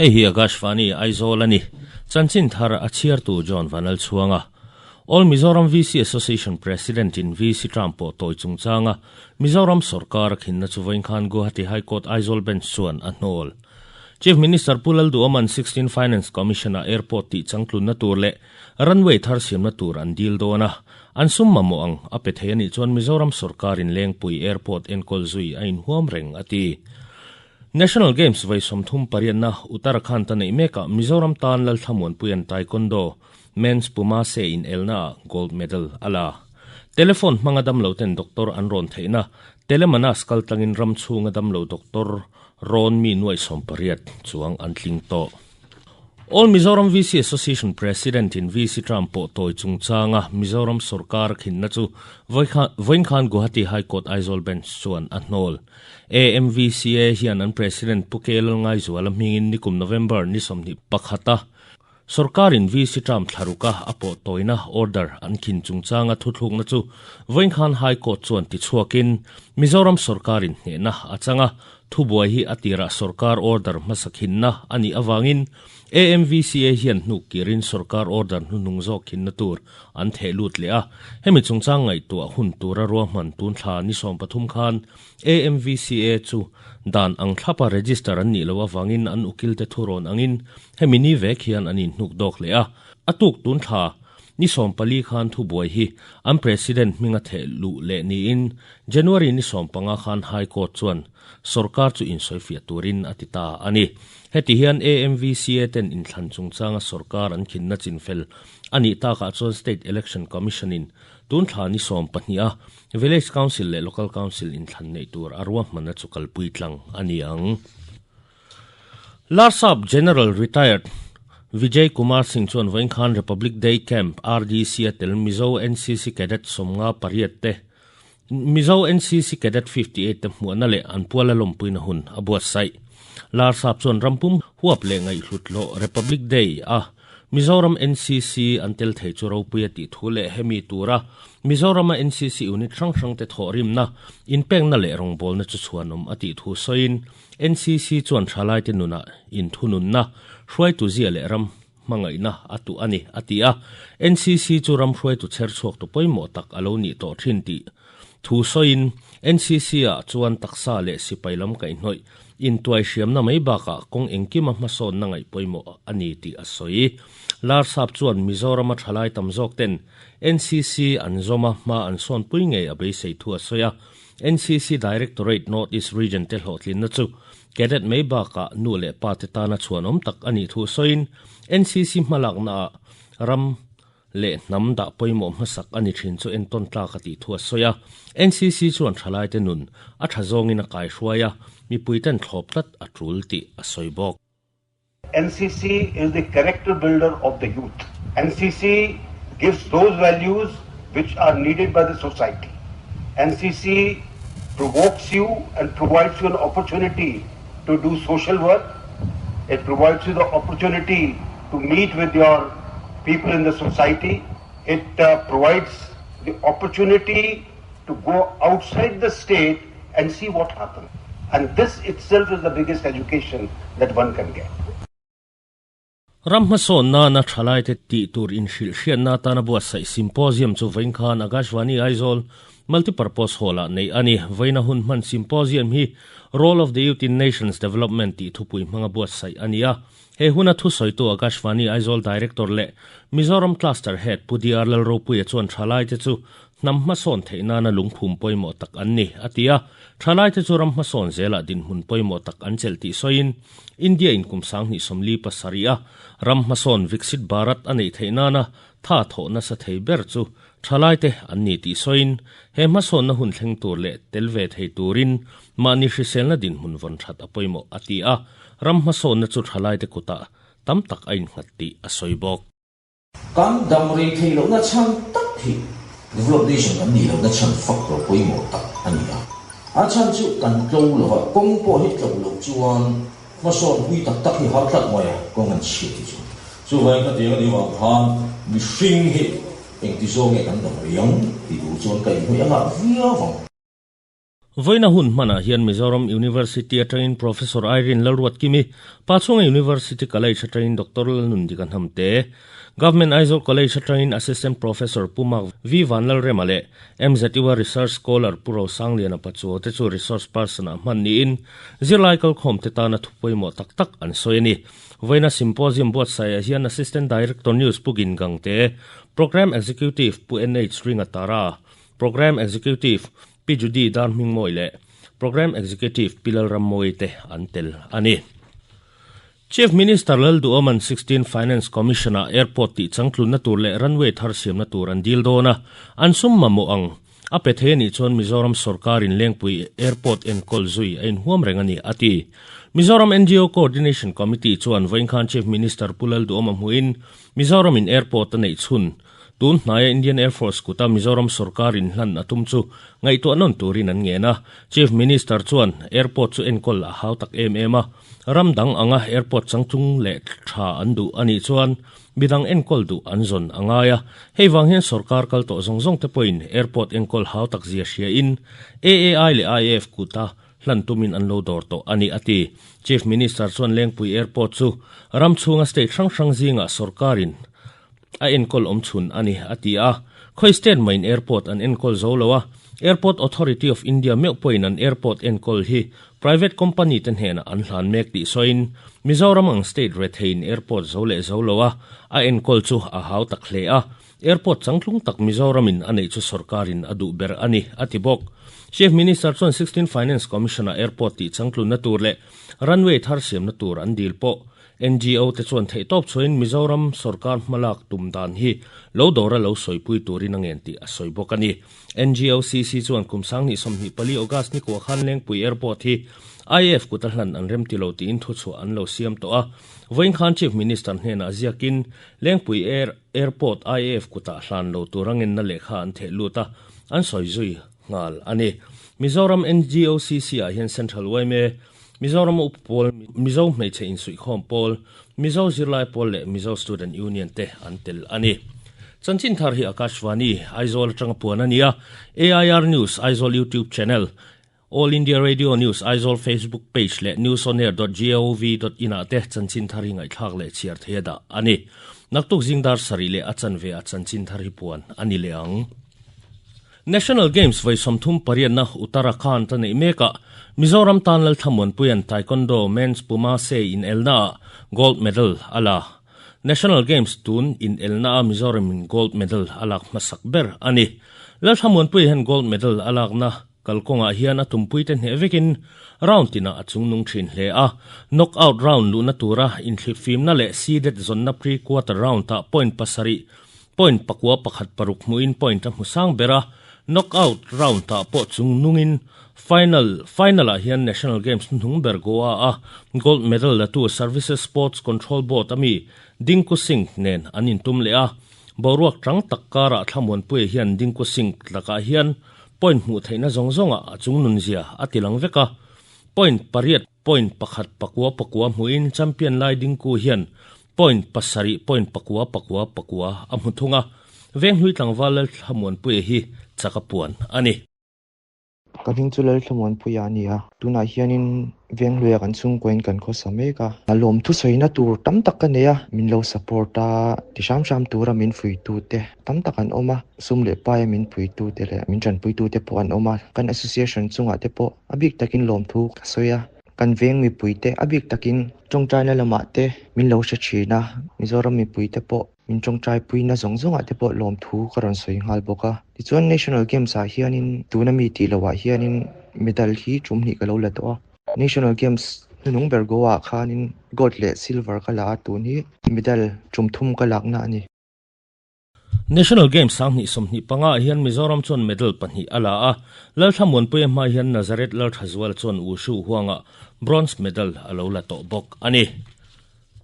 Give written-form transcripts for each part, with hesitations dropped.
Hei hi Akashvani, Aizawl a ni. Chanchin thar a chhiartu John Vanlalchhuanga. All Mizoram VC Association President in VC term pawh tawi chungchanga Mizoram sawrkar a khinna chu vawiin khan Guwahati High Court Aizawl Bench chuan a hnawl. Chief Minister Pu Lalduhoma'n 16 Finance Commission-ah airport tih changtlunna tur leh runway thar siamna tur an dil dawn a, an sum mamawh ang a pe thei a nih chuan Mizoram sawrkarin Lengpui Airport enkawl zui a inhuam reng a ti. National Games vawi 30 pariatna Uttarakhand a neih mekah Mizoram tan Lalthlamuanpuia'n Taekwondo Men's Puma Se inelnaah gold medal a la. Telephone hmanga damloten doctor an rawn theihna Telemanas kaltlangin ram chhunga damlo doctor rawn mi nuaih 18 chuang an tling tawh. All Mizoram VC Association President in VC term pawh tawi chungchanga Mizoram sawrkar a khinna chu vawiin khan Guwahati High Court Aizawl Bench chuan a hnawl. AMVCA hian an President Pu K Lalngaizuala hmingin nikum November ni 21 a sawrkarin VC term thla ruka a pawh tawina order an khin chungchanga thuthlukna chu vawiin khan High Court chuan tichhuakin Mizoram sawrkarin hnehna a chang a, Thubuai hi a tirah sawrkar order hmasa khinna a nih avangin AMVCA hian hnuk kirin sawrkar order hnuhnung zawk khinna tur an theh lut leh a. Hemi chungchang ngaihtuah hun tura ruahman tun thla ni 13 khan AMVCA chu dan ang thlapa register an nih loh avangin an ukilte thurawn angin hemi ni vek hian an inhnuk dawk leh a. A tuk tun thla Ni 14 khan thubuai hi an President hminga theh luh leh niin January ni 15 khan High Court chuan sawrkar chu insawifiah turin a ti ta a ni. Heti hian AMVCA ten inthlan chungchanga sawrkar an khinna chinfel a nih takah chuan State Election Commission in tun thla ni 12 a Village Council leh Local Council inthlan neih tur a ruahmanna chu kalpui tlang a ni ang. Larsap General Retired Vijay Kumar Singh chuan vawiin khan Republic Day Camp, RDC, a tel Mizo NCC Cadet 58 te Mizo NCC Cadet 58 te hmuahna leh an puala lawmpuina hun a buatsaih. Larsap chuan rampum huap leh ngaihhlut hlawh Republic Day a Mizoram NCC an tel thei chu ropui a tih thu leh hemi tura Mizorama NCC unit hrang hrang te thawhrimna, inpekna leh rawngbawlna chu chhuanawm a tih thu sawiin NCC chuan thalaite nunah inthununna, hruaitu zia leh ram hmangaihna a tuh a ni, a ti a. NCC chu ram hruaitu chher chhuaktu pawimawh tak a lo nih tawh thin tih thu sawiin NCC-ah chuan taksa leh sipai lam kaihhnawih intuai hriamna mai bakah kawng engkima hmasawnna ngaih pawimawh a ni tih a sawi. Larsap chuan Mizorama thalai tam zawk ten NCC an zawm a, hma an sawnpui ngei a beisei thu a sawi a. NCC Directorate North East Region te hlawhtlinna chu Cadet mai bakah nu leh pa te tana chhuanawm tak a nih thu sawiin NCC hmalaknaah ram leh hnam dah pawimawh hmasak a ni thin chu entawn tlak a tih thu a sawi a. NCC chuan thalaite nun a tha zawngin a kaihruai a, mipuiten thlawp tlat a tul tih a sawi bawk. NCC is the character builder of the youth. NCC gives those values which are needed by the society. NCC provokes you and provides you an opportunity to do social work. It provides you the opportunity to meet with your people in the society. It provides the opportunity to go outside the state and see what happens. And this itself is the biggest education that one can get. Ram hmasawn nana thalaite tih tur inhrilh hriatna atana buatsaih symposium chu vawiin khan Akashvani Aizawl Multipurpose Hall-ah neih a ni. Vawiina hun hman symposium hi Role of the Youth in Nations Development tih thupui hmanga buatsaih a ni a. He huna thusawitu Akashvani Aizawl Director leh Mizoram Cluster Head Pu DR Lalropuia chuan thalaite chu hnam hmasawn theih nana lungphum pawimawh tak an ni, a ti a. Thalaite chu ram hmasawn zelah dinhmun pawimawh tak an chelh tih sawiin India in kum 2037 a ram hmasawn Viksit Bharat a neih theih nana tha thawh nasa thei ber chu thalaite an ni tih sawiin he hmasawnna hun thleng tur leh tel ve thei turin mahni hriselna dinhmun vawn that a pawimawh, a ti a. Ram hmasawnna chu thalaite kutah tam tak a innghat tih a sawi bawk. Kan dam rei thei lohna chhan tak hi develop nation kan nih lohna chhan fak lo pawimawh tak a ni a. A chhan chu kan tlo lo va, kawng pawh hi tlo loh chuan hmasawn pui tak tak hi har tlat mai a, kawng an chhiat hi chu. Chuvangin khatiang a nih vang khan mihring hi engti zawng nge kan dam rei ang tih tur chuan ka inhawih a ngah viau ang. Vawiina hun hmanah hian Mizoram University atangin Professor Irene Lalruatkimi, Pachhunga University College atangin Doctor Lalnundika Hnamte, Government Aizawl College atangin Assistant Professor Pu Mark V Vanlalrema leh MZU-a Research Scholar Pu Rosangliana Pachuau te chu Resource Person-ah hman niin zirlai kalkhawmte tana thu pawimawh tak tak an sawi a ni. Vawiina Symposium buatsaihah hian Assistant Director News Pu Gin Gangte, Programme Executive Pu NH Ringa Tara, Programme Executive Pi Judy Darhmingmawi leh Programme Executive Pi Lalrammawi te an tel a ni. Chief Minister Lalduhoman 16 Finance Commission-ah airport tih changtlunna tur leh runway thar siamna tur an dil dawn a, an sum mamawh ang. A pe thei a nih chuan Mizoram sorkarin Lengpui Airport enkawl zui a inhuam reng a ni, a ti. Mizoram NGO Coordination Committee chuan vawiinkhan Chief Minister Pu Lalduhoma hmuhin Mizoramin airport a neih chhun Tun hnaia Indian Air Force kuta Mizoram sorkar inhlan a tum chu ngaihtuah nawn turin an ngen a. Chief Minister chuan airport chu enkawl a hau tak em em a, ram dang anga airport changtlung leh tha an duh a nih chuan midang enkawl duh an zawn a ngai a. Hei vang hian sorkar kal tawh zawng zawng te pawhin airport enkawl hau tak zia hria in AAI leh IAF kuta hlan tumin an lo dawr tawh a ni, a ti. Chief Minister chuan Lengpui Airport chu ram chhunga state hrang hrang zingah sorkarin A enkawl awm chhun a ni, a ti a. Khawi state main airport an enkawl zo lo a, Airport Authority of India meuh pawhin an airport enkawl hi private company te hnenah an hlan mek tih sawiin, Mizoram ang state retheiin airport zo leh zo lo a, a enkawl chu a hau tak hle a. Airport changtlung tak Mizoramin a neih chu sorkarin a duh ber a ni, a ti bawk. Chief Minister chuan 16 Finance Commission-ah airport tih changtlunna tur leh runway thar siamna tur an dil pawh NGO te chuan theihtawp chhuahin Mizoram sorkar hmalak tum dan hi lo dawra lo sawipui turin a ngen tih a sawi bawk a ni. NGOCC chuan kum 2024 August ni kua khan Lengpui Airport hi IAF kuta hlan an rem ti lo tiin thuchhuah an lo siam tawh a. Vawiin khan Chief Minister hnenah ziakin Lengpui Air Airport IAF kutah hlan lo tur a ngenna lehkha an theh lut a, an sawi zui nghal a ni. Mizoram NGOCC ah hian Central yma Mizoram Upa Pawl, Mizo Hmeichhe Insuihkhawm Pawl, Mizo Zirlai Pawl leh Mizo Student Union te an tel a ni. Chanchin thar hi Akashvani, Aizawl atanga puan a ni a, AIR News Aizawl YouTube Channel, All India Radio News Aizawl Facebook Page leh newsonair dot gov dot in ah te chanchin thar hi ngaihthlak leh chhiar thei a dah a ni. Naktuk zingdar sarih leh a chanve ah chanchin thar hi puan a ni leh ang. National Games vawi 30 pariatna Uttarakhand a neih mekah Mizoram tan Lalthlamuanpuia'n Taekwondo Men's Puma Se inelnaah gold medal a la. National Games tun inelnaah Mizoramin gold medal a lak hmasak ber a ni. Lalthlamuanpuia hian gold medal a lakna kalkawngah hian a tumpuite hneh vekin round tinah a chungnung thin hle a. Knockout round luhna tura inthlipfimna leh seeded zawnna pre-quarter round-ah point pasarih Point pakua pakhat paruk hmuhin point a hmu sang ber a, knockout round-ah pawh chung nungin final final-ah hian National Games hnuhnung ber Goa-a gold medal latu Services Sports Control Board ami Dinku Singh nen an intum leh a. Boruak tang tak karah Thlamuanpuia hian Dinku Singh lakah hian point hmuh theihna zawng zawngah a chungnunzia a tilang vek a, point pariat point pakhat pakua pakua hmuhin champion lai Dinku hian Point pasarih point pakua pakua pakua a hmu thung a, Venghlui tlangval Lalthlamuanpuia hi chak a puan a ni. Ka hming chu Lalthlamuanpuia a ni a, tunah hianin Venghluia kan chhungkuain kan khawsa mek a. Lawm thusawina tur tam tak ka nei a, min lo support a, ti hram hram tura min fuitute tam tak an awm a, sum leh paia min puitute leh min tanpuitute pawh an awm a, kan association chungah te pawh a bik takin lawmthu ka sawi a. Kan veng mipuite a bik takin tawngtaina lamah te min lo hre thin a, Mizoram mipuite pawh min tawngtaipuina zawng zawngah te pawh lawmthu ka rawn sawi nghal bawk a. Tichuan National Games ah hianin tuna mi tih loh ah hianin medal hi tum hnih ka lo la tawh a. National Games hnuhnung ber Goa ah khanin gold leh silver ka la a, tun hi medal tum thum ka lakna a ni. National Games 2025 ah hian Mizoram chuan medal pahnih a la a, Lalthlamuanpuia hma hian Nazareth Lalthazuala chuan Wushu huangah bronze medal a lo la tawh bawk a ni.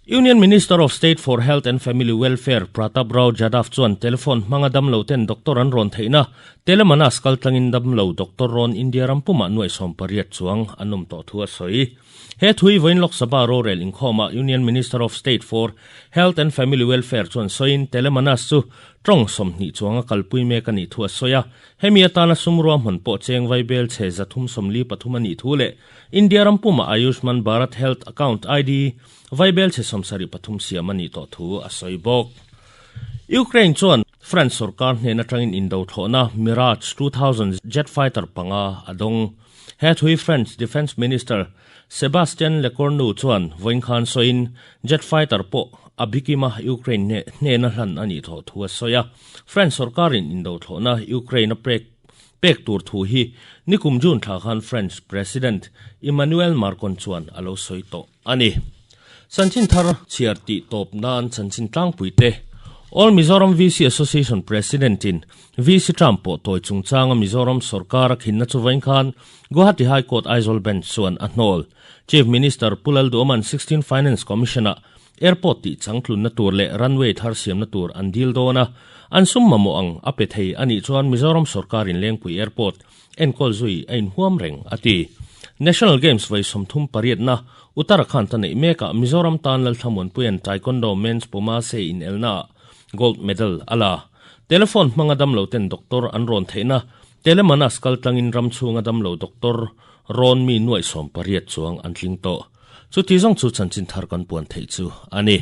Union Minister of State for Health and Family Welfare Pratap Rao Jadhav chuan telephone hmanga damlo ten doctor an rawn theihna Telemanas kaltlangin damlo doctor rawn India ram pumah nuaih 18 chuang an awm tawh thu a sawi. He thui vawiin Lok Sabha rorel inkhawmah Union Minister of State for Health and Family Welfare chuan sawiin Telemanas chu tawng 20 chuanga kalpui mek a nih thu a sawi a. Hemi atana sum ruahman pawh cheng vaibel chhe 343 a nih thu leh India ram puma Ayushman Bharat Health Account ID vaibel chhe 73 siam a nih tawh thu a sawi bawk. Ukraine chuan France sorkar hnen atangin indo thlawhna Mirage 2000 jet fighter panga a dawng. He thui French Defence Minister Sebastien Lecornu chuan vawiin khan sawiin jet fighter pawh a bikima Ukraine hnena hlan a nih tawh thu a sawi a. France sorkarin indo thlawhna Ukraine a pek pek tur thu hi nikum June thla khan French President Emmanuel Marcon chuan a lo sawi tawh a ni. Chanchin thar chhiar tih tawp nan chanchin tlangpui te All Mizoram VC Association President in VC term pawh tawi chungchanga Mizoram sorkar a khinna chu vawiin khan Guwahati High Court Aizawl Bench chuan a hnawl. Chief Minister Pu Lalduhoma'n 16 Finance Commission-ah Airport tih changtlunna tur leh runway thar siamna tur an dil dawn a, an sum mamawh ang a pe thei a nih chuan Mizoram sorkarin Lengpui Airport enkawl zui a inhuam reng, a ti. National Games vawi 30 pariatna Uttarakhand a neih mekah Mizoram tan Lalthlamuanpuia'n Taekwondo Men's Puma Se inelnaah gold medal a la. Telephone hmanga damloten doctor an rawn theihna Telemanas kaltlangin ram chhunga damlo doctor rawn mi nuaih 18 chuang an tling tawh. Chuti zawng chu chanchin thar kan puan theih chu a ni.